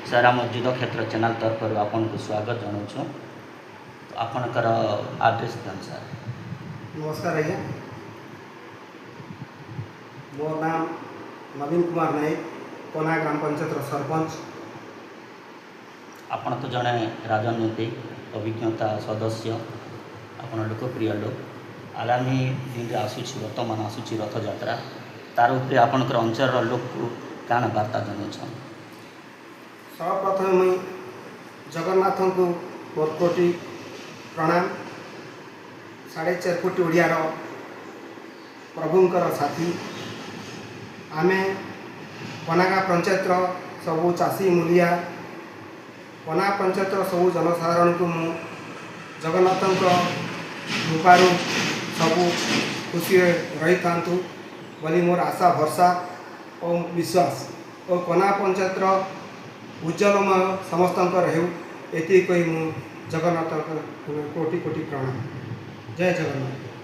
Sir, ଆମ ଯୁଦ୍ଧକ୍ଷେତ୍ର channel ତରଫରୁ ଆପଣଙ୍କୁ ସ୍ୱାଗତ ଜଣାଉଛୁ। ତ ଆପଣଙ୍କର ଆଡ୍ରେସ୍ ଦିଅନ୍ତୁ ସାର୍। ନମସ୍କାର ଆଜ୍ଞା। ମୋ ନାମ ନବୀନ କୁମାର ନାୟକ, କନା ଗ୍ରାମ ପଞ୍ଚାୟତର ସରପଞ୍ଚ। ଆପଣ ତ ଜଣେ ରାଜନୈତିକ ଅଭିଜ୍ଞତା ସଦସ୍ୟ, ଆପଣ ଲୋକପ୍ରିୟ ଲୋକ। ଆଗାମୀ ଦିନରେ ଆସୁଛି, ବର୍ତ୍ତମାନ ଆସୁଛି ରଥଯାତ୍ରା, ତାର ଉପରେ ଆପଣଙ୍କର ଅଞ୍ଚଳର ଲୋକକୁ କାଣା ବାର୍ତ୍ତା ଜଣାଉଛନ୍? ସର୍ବପ୍ରଥମେ ମୁଇଁ ଜଗନ୍ନାଥଙ୍କୁ ମୋର କୋଟି ପ୍ରଣାମ। 4.5 କୋଟି ଓଡ଼ିଆର ପ୍ରଭୁଙ୍କର ସାଥୀ। ଆମେ କନାଗାଁ ପଞ୍ଚାୟତର ସବୁ ଚାଷୀ ମୂଲିଆ, କନା ପଞ୍ଚାୟତର ସବୁ ଜନସାଧାରଣଙ୍କୁ ମୁଁ ଜଗନ୍ନାଥଙ୍କ କୃପାରୁ ସବୁ ଖୁସିରେ ରହିଥାନ୍ତୁ ବୋଲି ମୋର ଆଶା, ଭରସା ଓ ବିଶ୍ୱାସ ଓ କନା ପଞ୍ଚାୟତର ଉଜ୍ଜଳମୟ ସମସ୍ତଙ୍କର ହେଉ, ଏତିକି କହି ମୁଁ ଜଗନ୍ନାଥଙ୍କ କୋଟି କୋଟି ପ୍ରଣାମ। ଜୟ ଜଗନ୍ନାଥ।